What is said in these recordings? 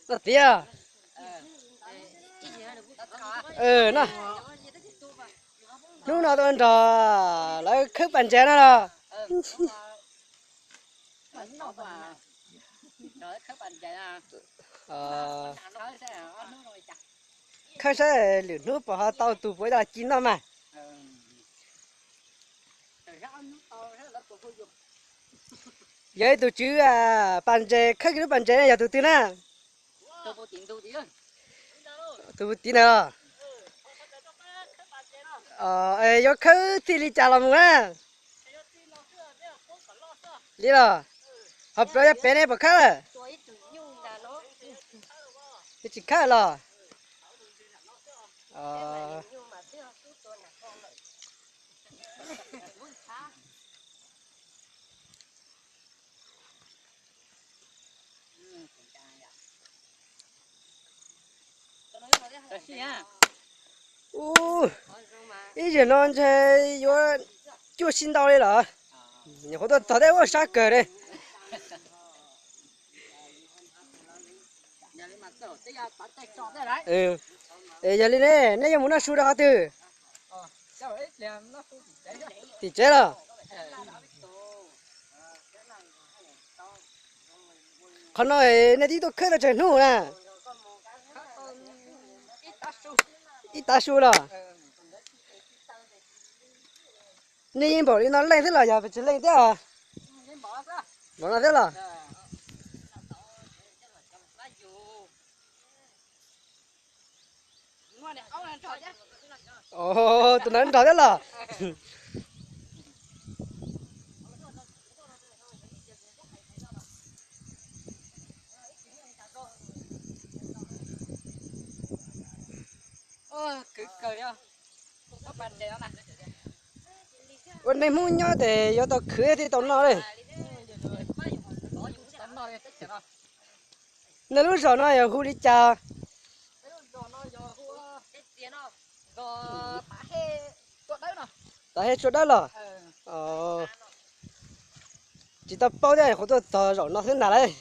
No tiag. No, hnub no tuaj nrog lawv khawb pas ntses no los? Khawb saib lwm hnub puas ho tau tus puav ib tag ci noj mas. Yog ib tug tswv pas ntses, khawb kiag lub pas ntses no yog tus twg na? Tus tiv ntawd los? Yuav khawb txij li cas los mus na? Li los? Ho peb, yog peb ne puas khawb lawm? Tsis khawb los? Ub, ib zaug no ntshe yuav cuaj sib ntau li los? Nyuam qhuav tuaj txog tej ua sab kawg li. Yog li ne, nej yuav mus noj su rau qhov twg? Tim tsev los? Qhov no nej twb tuaj khawb tau tsawg hnub na? Ib tav su los? Nej yeej npaum li no leej thiab los yog tsis leej thiab? Npaum no thiab los? Tus no nrog thiab los? Ua neeg Hmoob nyob ces yuav tau khwv thiaj tau noj li. Nej lub zos no yog hu li cas? Tav Hej Tsua Dawb los? Tsis tau paub thiab, qhuav tuaj txog zaum no xwb ntag lauj.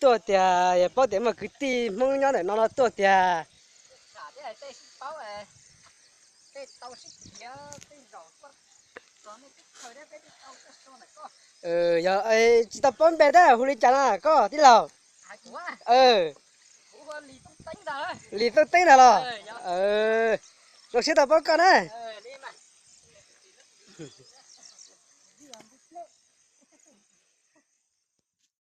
Tuaj tiag, yog paub tias muaj kwv tij Hmoob nyob ntawm no no tuaj tiag. Yog tsis tau paub npe thiab hu li cas na koj tij laug? Lis Txooj Teeb ntag los? Zoo siab tau paub koj na.